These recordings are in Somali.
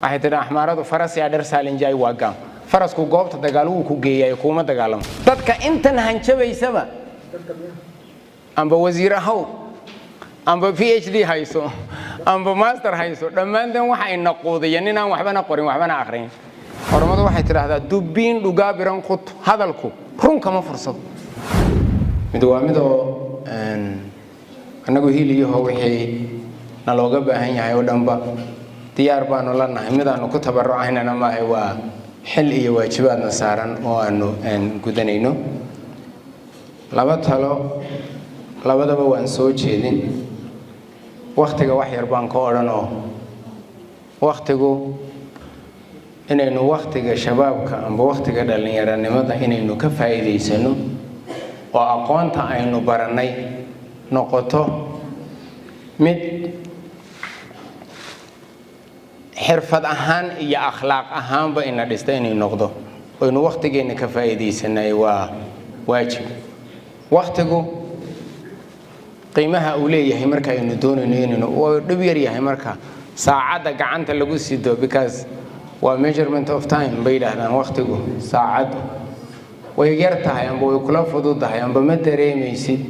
Waxay tidhi Axmaaradu, "ፈረስ ያደርሳል እንጂ አይዋጋም." Farasku goobta dagaal wuu ku geeyaay, kuuma dagaalamo. Dadka intan hanjabaysaba, amba wasiir ahow, amba PhD hayso, amba master hayso, dhammaanteen waxa ina quudiya ninaan waxbana qorin, waxbana akhrin. Oromadu waxay tidhaahdaa, "Dubbiin dhugaa biran qut." Hadalku run kama fursado. Mid waa midoo annagu hiliyaho wixii nalooga baahan yahay oo dhanba diyaar baanu la nahay. Midaanu ku tabarucaynana maaha, waa xil iyo waajibaadna saaran oo aanu gudanayno. Laba talo labadaba waan soo jeedin. Wakhtiga wax yar baan ka odhan oo wakhtigu inaynu wakhtiga shabaabka amba wakhtiga dhallinyaranimada inaynu ka faa'iidaysano oo aqoonta aynu barannay noqoto mid xirfad ahaan iyo akhlaaq ahaanba ina dhista inay noqdo, oynu wakhtigeenna ka faa'iidaysanay, waa waajib. Wakhtigu qiimaha uu leeyahay marka aynu doonayno inaynu waa dhib yar yahay marka saacadda gacanta lagu sido, because waa measurement of time bay yidhaahdaan. Wakhtigu saacaddu way yar tahay, amba way kula fududahay, amba ma dareemaysid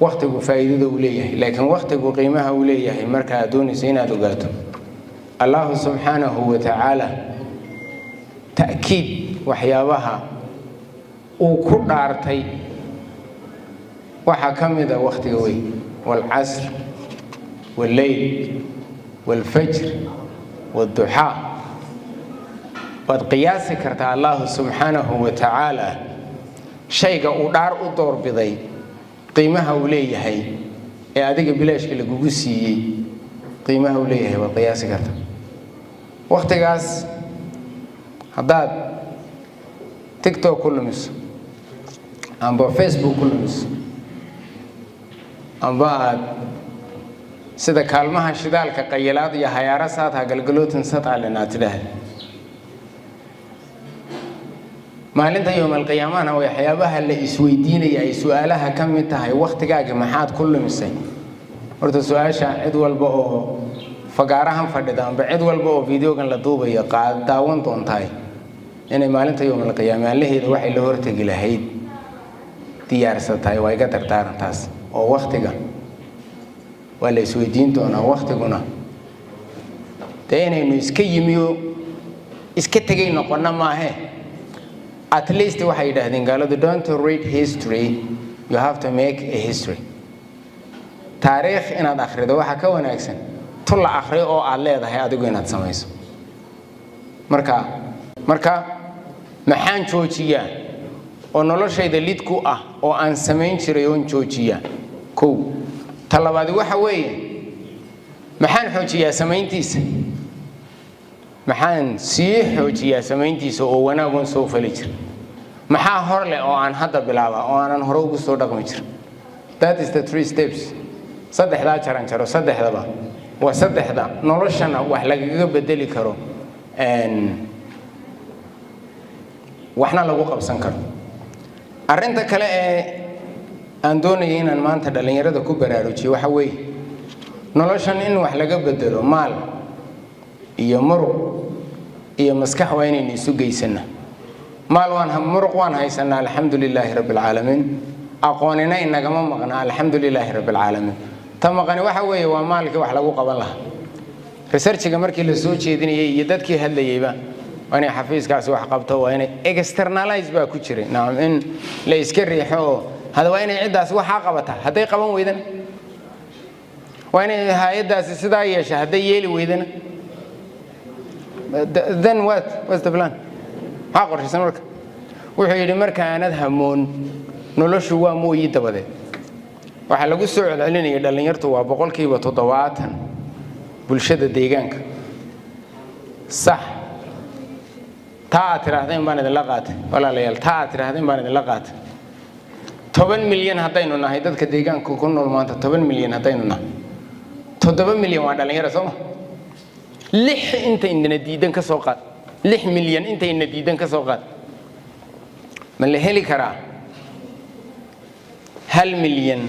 wakhtigu faa'iidada uu leeyahay. Laakiin wakhtigu qiimaha uu leeyahay marka aad doonayso inaad ogaato, Allahu subxaanahu wa tacaala ta'kiid waxyaabaha uu ku dhaartay waxaa ka mid a wakhtiga wey: والعصر والليل والفجر والضحى. Waad qiyaasi kartaa Allahu subxaanahu wa tacaala shayga uu dhaar u doorbiday qiimaha uu leeyahay ee adiga bilaashka lagugu siiyey, qiimaha uu leeyahay waad qiyaasi kartaa. Wakhtigaas haddaad TikTok ku lumiso, amba Facebook ku lumiso, amba aad sida kaalmaha shidaalka qayilaad iyo hayaaro saad hagalgalootin sadcalen aad tidhaahda, maalinta yowmalqiyaamahana waxyaabaha la isweydiinaya ay su-aalaha ka mid tahay wakhtigaagi maxaad ku lumisay. Horta su-aasha cid walba oo fagaarahan fadhida amba cid walba oo videogan la duubayo daawan doontahay inay maalinta yowmalqiyaama allaheeda waxay la hortegi lahayd diyaarsatahay waa iga dardaarantaas. Oo wakhtiga waa la isweydiin doonaa. Wakhtiguna dee inaynu iska yimiyo iska tegay noqonna maahe. At least waxay yidhaahdeen gaaladu, "Don't read history, you have to make a history." Taariikh inaad akhrido waxaa ka wanaagsan tu la akhriyo oo aad leedahay adigu inaad samayso. Marka maxaan joojiyaa oo noloshayda lid ku ah oo aan samayn jiray oon joojiyaa? Kow. Ta labaadi waxa weeye, maxaan xoojiyaa samayntiisa? Maxaan sii xoojiyaa samayntiisa oo wanaagoon soo fali jira? Maxaa hor leh oo aan hadda bilaaba oo aanan hore ugu soo dhaqmi jir? That is the three steps. Saddexdaa jaran jaro, saddexdaba waa saddexda noloshana wax lagaga bedeli karo, waxna lagu qabsan karo. Arrinta kale ee aan doonayay inaan maanta dhallinyarada ku baraarujiyo waxa weeye, noloshan in wax laga bedelo maal iyo muruq iyo maskax waa inaynu isu geysana. Maal waan, muruq waan haysanaa, alxamdu lilaahi rabbi alcaalamiin. Aqoonina inagama maqna, alxamdu lilaahi rabbi alcaalamiin. Ta maqani waxa weeye waa maalkii wax lagu qaban lahaa. Researchiga markii la soo jeedinayay iyo dadkii hadlayeyba, waa inay xafiiskaasi wax qabto, waa inay externalize baa ku jiray. Nacam, in la iska riixo oo hada waa inay ciddaasi waxaa qabataa, hadday qaban weydana waa inay hay-addaasi sidaa yeesha, hadday yeeli weydana, then what? What's the plan? Maxaa qorshaysan? Marka wuxuu yidhi, markaanad hamoon noloshu waa mooyi. Dabadeed waxaa lagu soo celcelinaya dhallinyartu waa 70% bulshada deegaanka. Sax, taa aad tidhaahdeen baan idinla qaatay, walaalayaal. Taa aad tidhaahdeen baan idinla qaatay. 10 milyan haddaynu nahay dadka deegaanka ku nool maanta, 10 milyan haddaynu nahay, 7 milyan waa dhallinyaro, soo ma? Lix intayna diidan ka soo qaad, 6 milyan intayna diidan ka soo qaad. Ma la heli karaa 1 milyan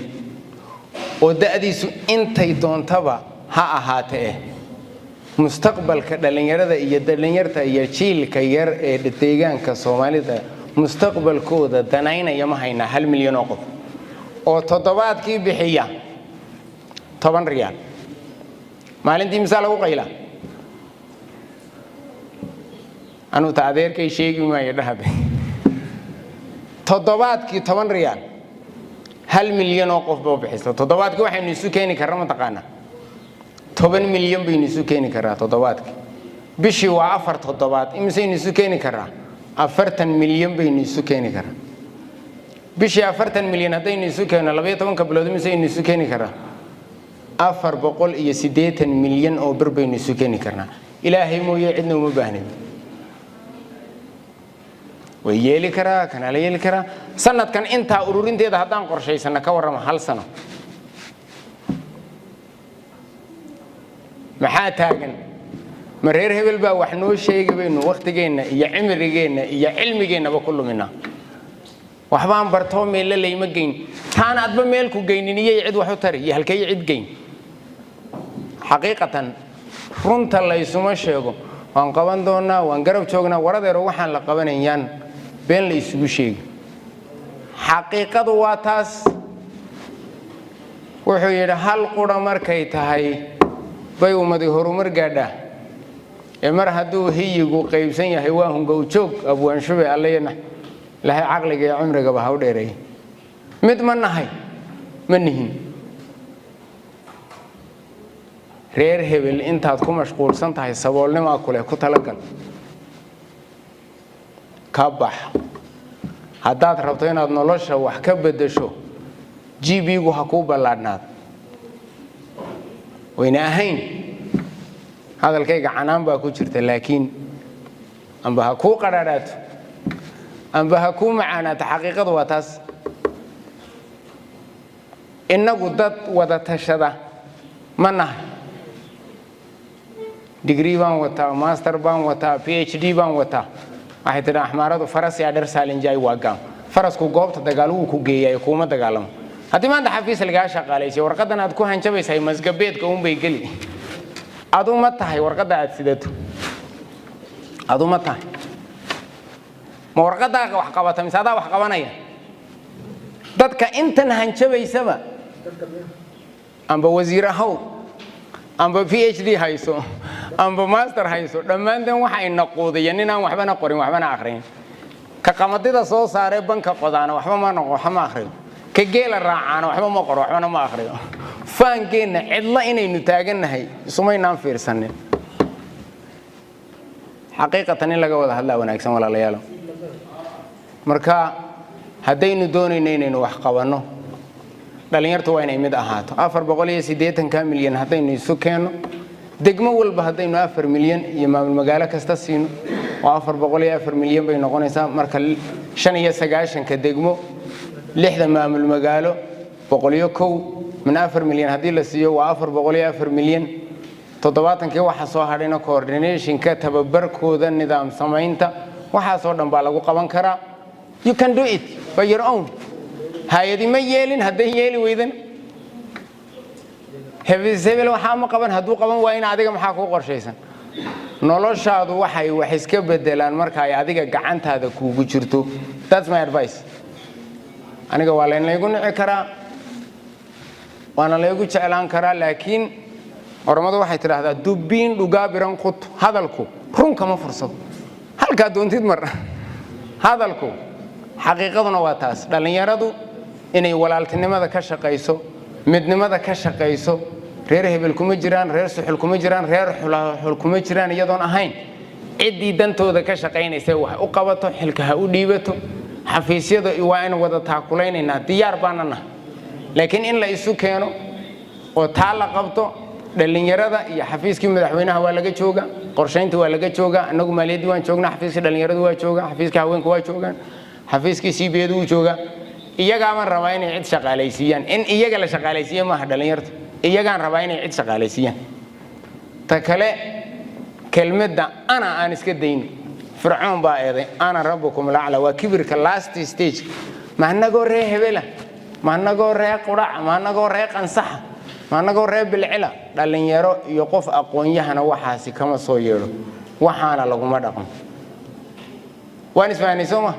oo da'diisu intay doontaba ha ahaate eh? Mustaqbalka dhallinyarada iyo dhallinyarta iyo jiilka yar ee deegaanka Soomaalida mustaqbalkooda danaynaya ma haynaa 1 milyan oo qof oo toddobaadkii bixiya 10 riyaal? Maalintii misaa lagu qaylaa? Anuu ta adeerkay sheegi maayo dhahabe. Toddobaadkii 10 riyaal 1 milyan oo qof baa bixisa. Toddobaadkii waxaynu isu keeni karna, mataqaanaa, 10 milyan baynu isu keeni karaa toddobaadkii. Bishii waa 4 toddobaad, imisaynu isu keeni karaa? 40 milyan baynu isu keeni karaa bishii. 40 milyan haddaynu isu keenno, 12-ka bilood imisaynu isu keeni karaa? 480 milyan oo bir baynu isu keeni karnaa. Ilaahay mooye cidna uma baahnin. Way yeeli karaa, kanaa la yeeli karaa. Sanadkan intaa ururinteeda haddaan qorshaysana, ka warrama hal sano? Maxaa taagan? Ma reer hebel baa wax noo sheegi baynu wakhtigeenna iyo cimrigeenna iyo cilmigeennaba ku luminaa? Waxbaan bartoo meelle layma geyn. Taan adba meel ku geynin iyay cid wax u tari iyo halkay cid geyn? Xaqiiqatan runta laysuma sheego. Waan qaban doonaa, waan garab joognaa. Waradeero waxaan la qabanayaan been la isugu sheegi. Xaqiiqadu waa taas. Wuxuu yidhi, hal qura markay tahay bay ummadi horumar gaadhaa, ee mar hadduu hiyigu qaybsan yahay waa hungow joog. Abwaanshube, allayana Ilaahay caqliga iyo cumrigaba ha u dheereeyay. Mid ma nahay? Ma nihin. Reer hebel intaad ku mashquulsan tahay saboolnimaa kuleh ku talagal, ka bax. Haddaad rabto inaad nolosha wax ka beddesho, gb-gu ha kuu ballaadhnaad. Wayna ahayn hadalkayga canaan baa ku jirta, laakiin amba ha kuu qadhaadhaato amba ha kuu macaanaato, xaqiiqadu waa taas. Innagu dad wada tashada ma nahay. Degree baan wataa, master baan wataa, PhD baan wataa. Waxay tidhi axmaaradu, "ፈረስ ያደርሳል እንጂ አይዋጋም." Farasku goobta dagaal wuu ku geeyaay, kuuma dagaalamo. Haddii maanta xafiis lagaa shaqaalaysiyo, warqaddan aad ku hanjabaysahay masgabeedka unbay geli. Adu ma tahay warqadda aad sidato? Adu ma tahay? Ma warqaddaa wax qabata mise adaa wax qabanaya? Dadka intan hanjabaysaba, amba wasiir ahow, amba PhD hayso, amba master hayso, dhammaanteen waxay naquudiyeen ninaan waxbana qorin, waxbana akhriyin. Ka qamadida soo saaree banka qodaana waxba ma noqo, waxba ma akhriyo. Ka geela raacaana waxba ma qoro, waxbana ma akhriyo. Faankeenna cidlo inaynu taagannahay isumaynaan fiirsanin. Xaqiiqatan in laga wada hadlaa wanaagsan, walaalayaalo. Marka haddaynu doonayno inaynu wax qabanno, dhallinyartu waa inay mid ahaato. 480-ka milyan haddaynu isu keenno, degmo walba haddaynu 4 milyan iyo maamul magaalo kasta siino, oo 404 milyan bay noqonaysaa. Marka 95-ka degmo, lixda maamul magaalo, 101 min 4 milyan haddii la siiyo, waa 404 milyan. 70-kii waxa soo hadhayna coordinationka, tababarkooda, nidaam samaynta, waxaasoo dhan baa lagu qaban karaa. You can do it by your own. Hay-adi ma yeelin. Hadday yeeli weydan, hebel hebel waxaa ma qaban. Hadduu qaban waayna, adiga maxaa kuu qorshaysan? Noloshaadu waxay wax iska bedelaan marka ay adiga gacantaada kuugu jirto. That's my advice. Aniga waa laynlaygu nici karaa, waana laygu jeclaan karaa, laakiin Oromadu waxay tidhaahdaa, "Dubbiin dhugaa biran qut." Hadalku run kama fursado, halkaa doontid mar. Hadalku xaqiiqaduna waa taas. Dhallinyaradu inay walaaltinimada ka shaqayso, midnimada ka shaqayso. Reer hebel kuma jiraan, reer suxul kuma jiraan, reer xul kuma jiraan, iyadoon ahayn ciddii dantooda ka shaqaynaysa wax u qabato, xilka ha u dhiibato. Xafiisyada waa in wada taakulaynaynaa, diyaar baana nahay, laakiin in la isu keeno oo taa la qabto. Dhallinyarada iyo xafiiskii madaxweynaha waa laga jooga, qorshaynta waa laga jooga, annagu maaliyaddii waan joognaa, xafiiskii dhallinyaradu waa jooga, xafiiskii haweenku waa joogaan, xafiiskii CBadu wuu joogaa. Iyagaaban rabaa inay cid shaqaalaysiiyaan. In iyaga la shaqaalaysiiye maaha, dhallinyarta iyagaan rabaa inay cid shaqaalaysiiyaan. Ta kale, kelmadda ana aan iska dayno. Fircoon baa eeday, "أنا ربكم الأعلى." Waa kibirka last stage. Ma anagoo ree hebela, ma anagoo ree quraca, ma anagoo ree qansaxa? Ma annagoo reer Bilcila dhallinyaro iyo qof aqoon-yahana waxaasi kama soo yeedho, waxaana laguma dhaqmo. Waan isfahnay, soo ma?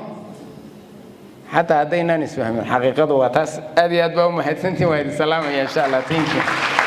Xataa haddaynaan isfahmin, xaqiiqadu waa taas. Aad iyo aad baa u mahadsantiin, waa idin salaamaya, insha Allah. Thank you.